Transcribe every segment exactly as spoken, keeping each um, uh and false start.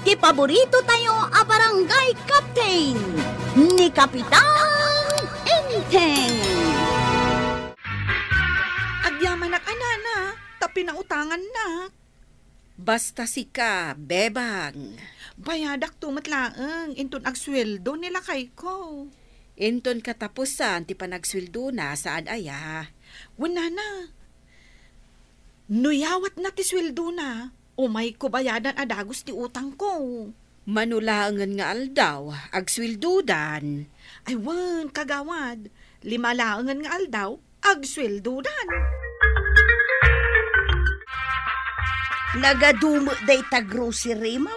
Ti paborito tayo a barangay captain, ni Kapitan Enteng. Agyamanak a nana, ta pinautangannak. Basta sika, Bebang. Bayadakto met laeng, inton agsueldo ni lakayko. Inton katapusan ti panagsueldona, saan aya? Wen, nana. No yawatna ti sueldona, umayko bayadan a dagus ti utangko. Mano laengen nga aldaw, agsueldodan? Ay wen, kagawad, lima laengen nga aldaw, agsueldodan. Nagadu met dayta grocery mo?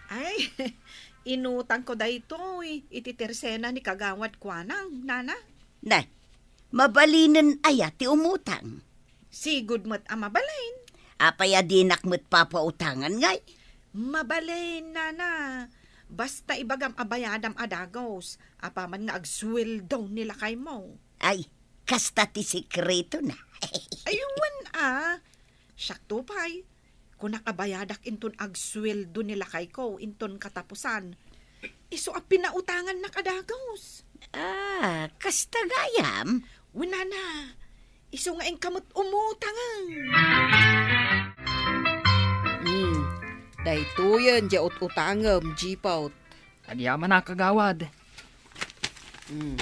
Ay, inutangko daytoy iti tersena ni kagawad Kuanang, nana. Nay, mabalinen aya ti umutang? Sigud met a mabalin. Apay a dinak met papautangan, ngay? Mabalin, nana. Basta ibagam a bayadam a dagus, apaman nga agsueldo ni lakaymo. Ay, kasta ti sekretona. Ay, wen a. Siakto pay. Kunak a bayadak inton agsueldo ni lakayko inton katapusan. Isu a pinautangannak a dagus. Ah, kasta gayam? Wen, nana, isu nga inka met umutangen. Hmm, daytoyen diay ut-utangem, Jipot. Agyamanak, kagawad. Hmm.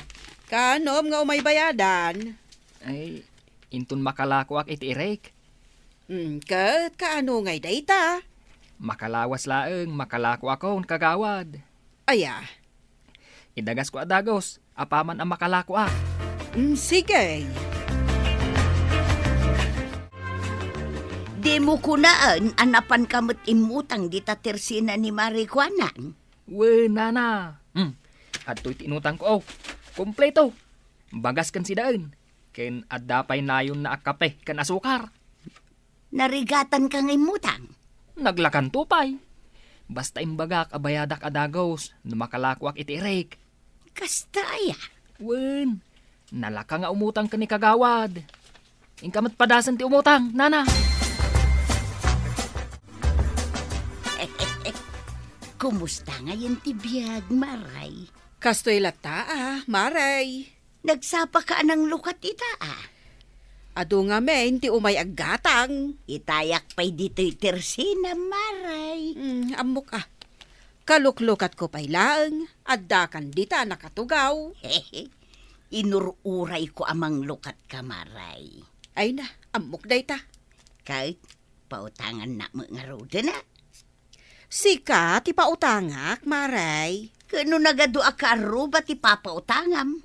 Kaanom nga umay bayadan? Ay, inton makalakoak iti irik. Hmm, ket kaano ngay dayta? Makalawas laeng, makalakoakon, kagawad. Aya? Idagasko a dagus, apaman a makalakoak. Hmm, sige. Dimo kunaen a napanka met immutang dita tersena ni Mari Kuanang? Wen, nana. Hmm. Adtoy ti inutangko, oh. Kompleto. Bagas ken sidaen. Ken adda pay nayonna a kape ken asukar. Narigatanka nga immutang? Naglakanto pay. Basta imbagak a bayadak a dagus no makalakoak iti irik. Kasta aya? Wen, nalaka nga umutang ken ni kagawad. Inka met padasen ti umutang, nana. Kumusta ngayen ti biag, Maray? Kastoy latta, a, Maray. Nagsapaka a nanglukat ita, a? Adu ngamin ti umay aggatang. Itayak pay ditoy tersena, Maray. Hmm, ammok, a. Kaluklukatko pay laeng, addakan dita a nakatugaw. Inur-urayko a manglukatka, Maray. Ay na, ammok dayta. Ket, pautangannak met ngaruden, a? Sika ti pautangak, Maray. Ket no nagadu a kaarruba ti papautangam?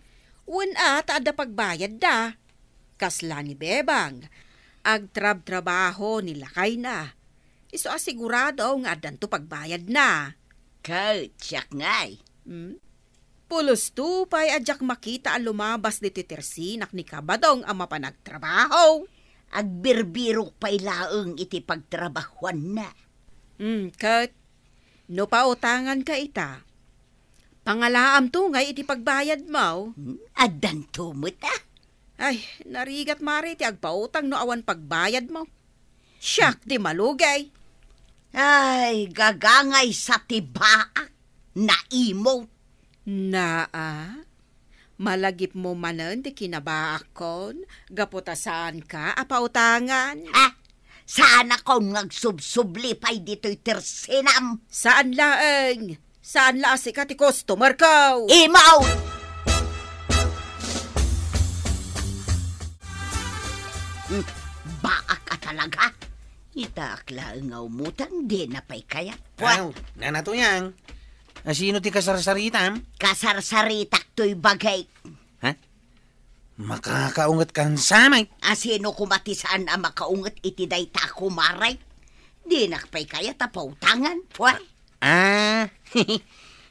Wen a, ta adda pagbayadda. Kasla ni Bebang, agtrabtrabaho ni lakayna. Isu a sigurado nga addanto pagbayadna. Ket siak ngay. Hmm? Pulosto pay a diak makita a lumabas ditoy tersenak ni Kabadong a mapan agtrabaho. Agbirbirok pay laeng iti pagtrabahuanna. Hmm, ket no pautanganka ita, pangalaamto ngay iti pagbayadmo? Hmm, addanto met, a. Ay, narigat, Maray, ti agpautang no awan pagbayadmo. Siak ti malugay. Ay, gagangaysa ti baak, naimot. Naa, malagipmo manen ti kinabaakkon, gapu ta saanka a pautangan. Ha? Saanakon nga agsubsubli pay ditoy tersenam? Saan laeng. Saan la a sika ti customer ko? Imaw! Hmm, baak a talaga. Itaak laeng nga umutang, dina pay kayat. Pua! Aw, Nana Tuyang. Asino ti kasarsaritam? Kasarsaritak toy bagik. Ha? Makakaunget kan samay. Asino koma ti saan a makaunget iti dayta a kumaray? Dinak pay kayat a pautangan. Pua! Ah,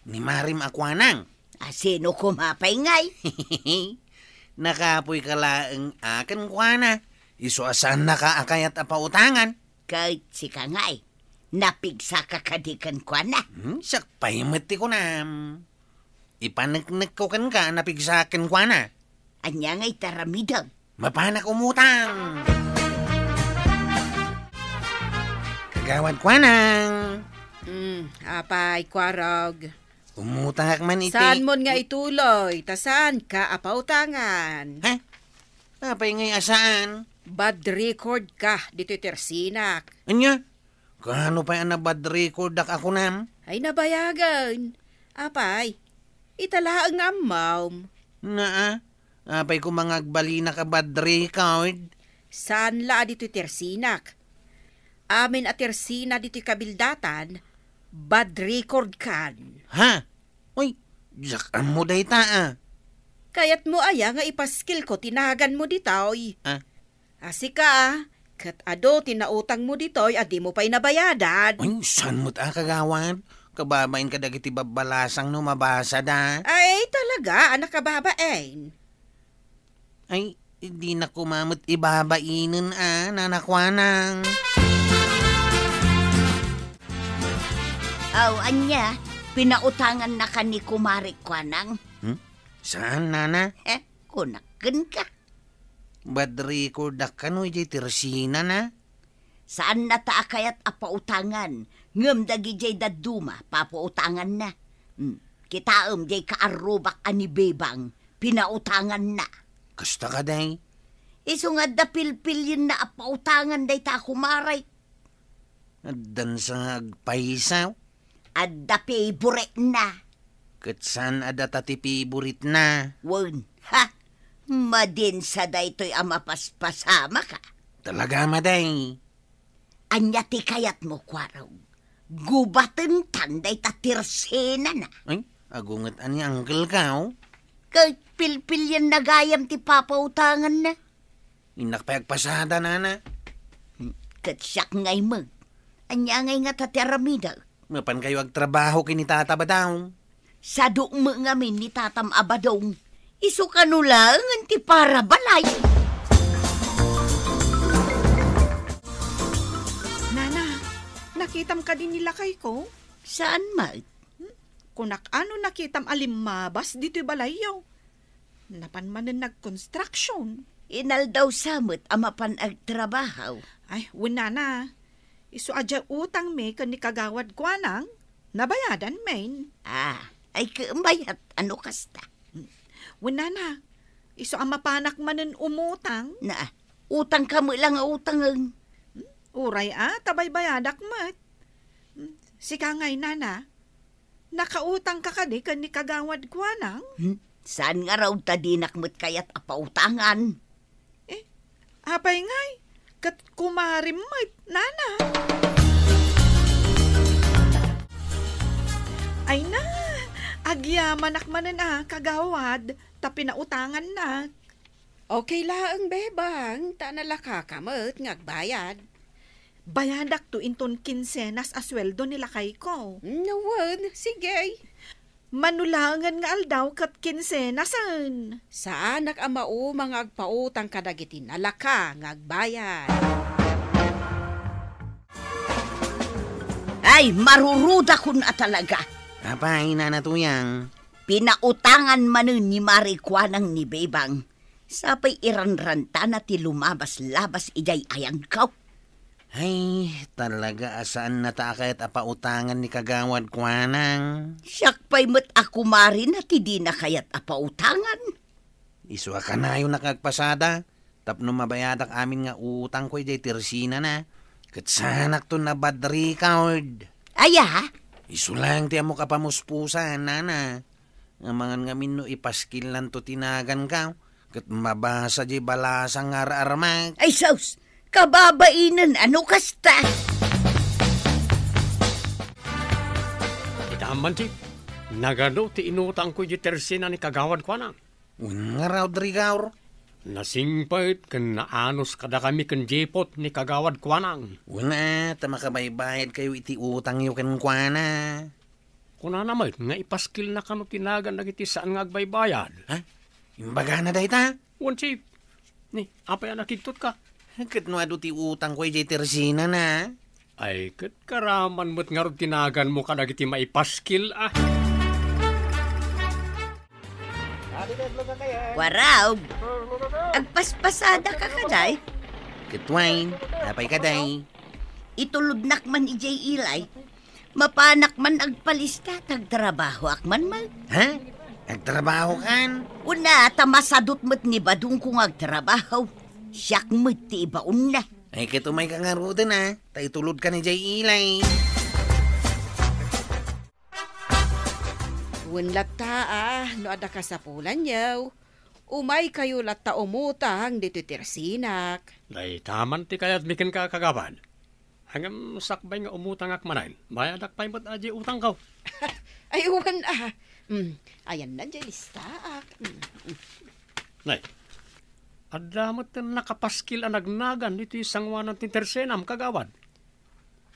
ni Marim a kuanang. Asino koma pay ngay? Nakapoyka laeng a kenkuana. Isu a saannaka a kayat a pautangan. Ket sika ngay, napigsaka kadi kenkuana? Hmm, siak pay met ti kunam. Ipaneknekko kenka a napigsa kenkuana. Ania ngay ti aramidem? Mapanak umutang. Kagawad Kuanang. Mm, apay, Kuarog? Umutangak man iti Saan mon nga ituloy? Ta saanka a pautangan? Ha? Apay ngay a saan? Bad record ka ditoy tersinak. Anya? Kaano pay a nabad recordak a kunam? Ay, nabayagen. Apay, ita laeng nga ammom. Naa, apay koma nga agbalinaka bad record? Saan la a ditoy tersinak. Amin a tersina ditoy kabildatan, bad record kan. Ha? Uy, diak ammo dayta, a. Kayatmo aya nga ipaskilko ti naganmo ditoy? Ah. A, sika, a, ket adu ti nautangmo ditoy a dimo pay nabayadan. Uy, saan met a, kagawad? Kababain kadagiti babbalasang no mabasada. Ay, talaga a nakababain. Ay, dinak koma met ibabainen a, Nana Kuanang. Aw, ania, pinautangannaka ni Kumare Kuanang? Hmm? Saan, Nana? Eh, kunak kenka. Bad recordak kano idiay tersinana. Saanna ta a kayat a pautangan, ngem dagidiay dadduma, papautanganna. Hmm, kitaem diay kaarrubak a ni Bebang, pinautanganna. Kasta kadi? Isu nga adda pilpilienna a pautangan dayta a kumarek. Addan sa nga agpayso? Adda favorite-na. Ket saan a data ti favorite-na? Wen, ha? Madin sa daytoy a mapaspasamaka. Talaga, maday. Ania ti kayatmo, Kuarog? Gubatentan dayta tersinana. Ay, agunget a ni uncle-ko. Ket pilpilienna gayam ti papautanganna. Innak pay agpasada, Nana. Hmm, ket siak ngay met. Ania ngay ngata ti aramidek? Mapankayo agtrabaho ken ni Tata Badong. Sadok met ngamin ni Tatam a Badong. Isu kano laengen ti para balay. Nana, nakitam kadi ni lakayko? Saan met? Hmm? Kunak a no nakitam a limmabas ditoy balayyo. Napan manen nagkonstruksyon. Inaldaw sa met a mapan agtrabaho. Ay, wen, Nana. Isu a diay utangmi ken ni Kagawad Kuanang, nabayadanmin. Ah, ay, ket mayat a no kasta. Wen, Nana. Isu a mapanak manen umutang. Na, utangka met la nga utangen. Hmm, uray a, ta baybayadak met. Hmm, sika ngay, Nana. Nakautangka kadi ken ni Kagawad Kuanang? Hmm? Saan ngarud ta dinak met kayat a pautangan? Eh, apay ngay? Ket kumarem met, Nana. Ay na, agyamanak manen a, Kagawad, ta pinautangannak. Okay laeng, Bebang, ta nalakaka met nga agbayad. Bayadakto inton kinsenas a sueldo ni lakayko. No, wen, sige. Mano laengen nga aldaw ket kinsenasen. Saanak a mauma nga agpautang kadagiti nalaka nga agbayad. Ay, marurudakon a talaga. Apay, Nana Tuyang? Pinautangan manen ni Mari Kuanang ni Bebang. Sapay iranrantana ti lumabas-labas idiay ayangko. Ay, talaga a saanna ta a kayat a pautangan ni Kagawad Kuanang. Siak pay met a kumarina ti dina kayat a pautangan. Isu a kanayon a agpasada, tapno mabayadak amin nga utangko idiay tersinana. Ket saanakto nabad record. Aya? Isu laeng ti ammok a pamuspusan, Nana. Amangan ngamin no ipaskillanto ti naganko, ket mabasa diay balasang nga ar-armak. Ay sus! Kababainen a no kasta! Ita amman ti, nagadu ti inutangko idiay tersina ni Kagawad Kuanang. Wen ngarud, Rigor? Nasingpet ken naanus kadakami ken Jepot ni Kagawad Kuanang. Wen a, ta makabaybayadkayo iti utangyo kenkuana. Kunana met nga ipaskilna kano ti nagan dagiti saan nga agbaybayad. Ha? Imbagana dayta? Wen, Chief. Ni, apay a nakigtotka? Ket no adu ti utangko idiay tersinana? Ay, ket karaman met ngarud ti naganmo kadagiti maipaskil a. Waraw, agpaspasadaka kadi? Ket wen, apay kadi? Itulodnak man idiay ilay. Mapanak man agpalista, ta agtrabahoak man met. Ha? Agtrabahokan? Una, ta masadut met ni Badongko nga agtrabaho. Siak met ti ibaonna. Ay, ket umayka ngaruden, a. Ta itulodkan idiay ilay. Wen latta, a, no adda kasapulanyo, umaykayo latta umutang ditoy tersinak. Dayta man ti kayatmi kenka, kagawad. Ngem sakbay nga umutangak manen, bayadak pay met a diay utangko. Ay, wen, a. Mm, ayanna diay listaak. Mm, mm. Nay, adda met ti nakapaskil a nagnagan ditoy sangoanan ti tersenam, kagawad.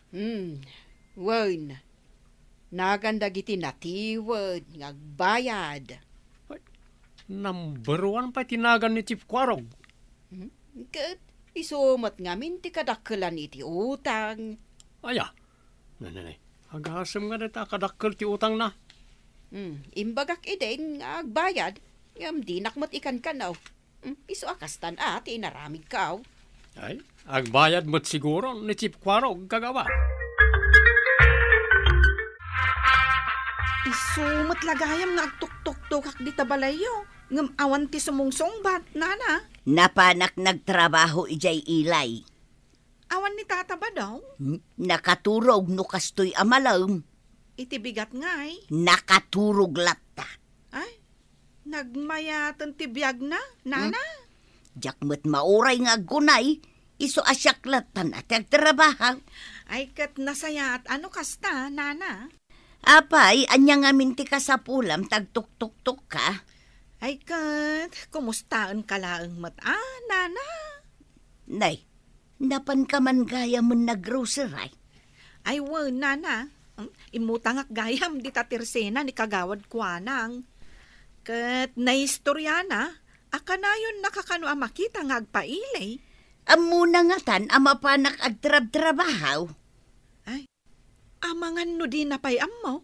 Hmm, wen, nagan dagiti natiwed nga agbayad. Ay, number one pay ti nagan ni Chief Kwarog. Hmm, ket isu met ngamin ti kadakkelan iti utang. Aya, ne, ne, ne. Agasem nga dayta a kadakkel ti utangna. Hmm, imbagak idin nga agbayad, ngem dinak met ikankanaw. Hmm, isu a kastan a ti inaramidko. Ay, agbayad met siguro ni Chief Kwarog, kagawad. Isu met la gayam nga agtuktuktokak dita balayyo, ngem awan ti sumungsungbat, nana. Napanak nagtrabaho idiay ilay. Awan ni Tata Badong? Hmm, nakaturog no kastoy a malem. Iti bigat ngay? Nakaturog latta. Ay, nagmayaten ti biagna, nana? Hmm. Diak met mauray nga agkunay, isu a siak latta ti agtrabaho. Ay, ket nasayaat a no kasta, nana. Apay, ania ngamin ti kasapulam ta agtuktuktokka? Ay ket, kumustaenka laeng met a, nana? Nay, napanka man gayamen naggrocery? Ay wen, nana. Immutangak gayam dita tersena ni Kagawad Kuanang. Ket naistoriana a kanayonnaka kano a makita nga agpaili. Ammona ngatan a mapanak agtrabtrabaho? Ay, amangan no dina pay ammo.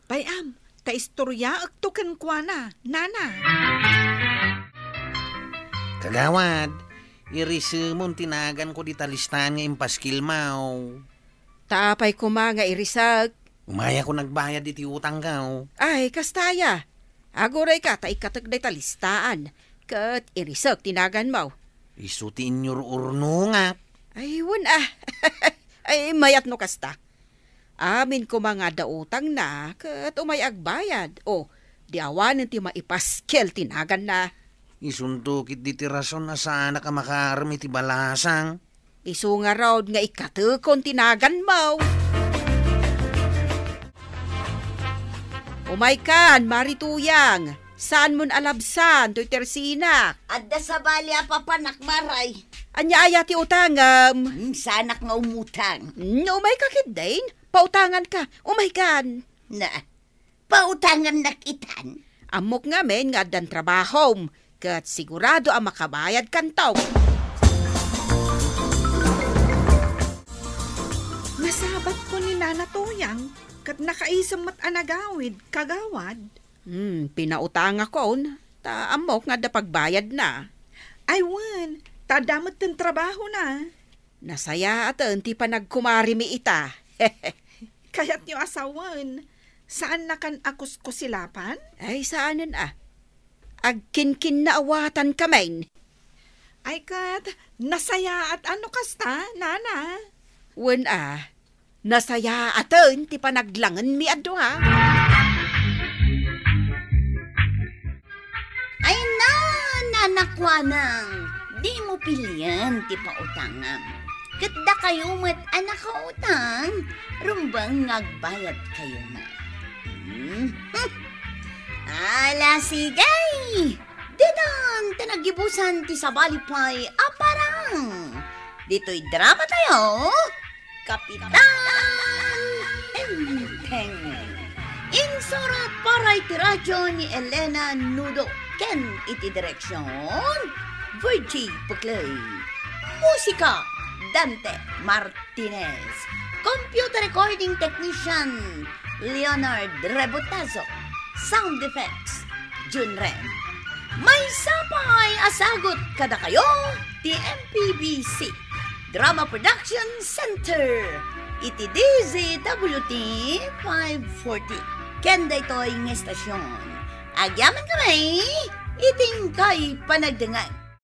Pay-am, ta istoriaekto kenkuana, nana. Kagawad, irisemon ti naganko dita listaan nga impaskilmo. Ta apay koma nga irisek? Umayakon agbayad iti utangko. Ay, kasta aya. Agurayka ta ikkatek dayta listaan, ket irisek ti naganmo. Isu ti inyur-urnongak. Ay, wen a. Ay, mayat no kasta. Amin koma nga adda utangna, ket umay agbayad. O, di awanen ti maipaskel ti naganna. Isunto ketdi ti rason a saanak a makaarem iti balasang. Isu ngarud nga ikkatekon ti naganmo. Umaykan, Mari Tuyang. Saanmon a labsan toy tersinak? Adda sabali a papanak, Maray. Ania aya ti utangem? Hmm, saanak nga umutang. Hmm, umayka ketdin. Pautanganka. Umaykan. Na, pautangannak itan. Ammok ngamin nga addan trabahom, ket sigurado a makabayadkanto. Nasabatko ni Nana Tuyang, ket nakaisem met a nagawid, kagawad. Hmm, pinautangakon, ta ammok nga adda pagbayadna. Ay wen, ta adda met ten trabahona. Nasayaaten ti panagkumarimi ita. Kayatyo a sawen, saannakan a kuskusilapan? Ay, saanen a. Agkinkinnaawatan kamin. Ay ket, nasayaat a no kasta, nana? Wen a, nasayaaten ti panaglangenmi a dua. Ay na, nanakuanang, dimo pilien ti pautangam. Ket dakayo met a nakautang, rumbeng nga agbayadkayo met. Hmm? Ala, sige! Ditan ti nagibusan ti sabali pay a parang. Ditoy drama tayo, Kapitan Enteng. Insurat para iti radyo ni Elena Nudo ken iti direksyon, Virgie Puclay. Musika, Dante Martinez. Computer recording technician, Leonard Rebotazo. Sound effects, Jun Ren. Maysa pay a sagut kadakayo ti M P B C Drama Production Center, iti D Z W T five forty. Ken daytoy nga estasion, agyamankami iti inkay panagdengngeg.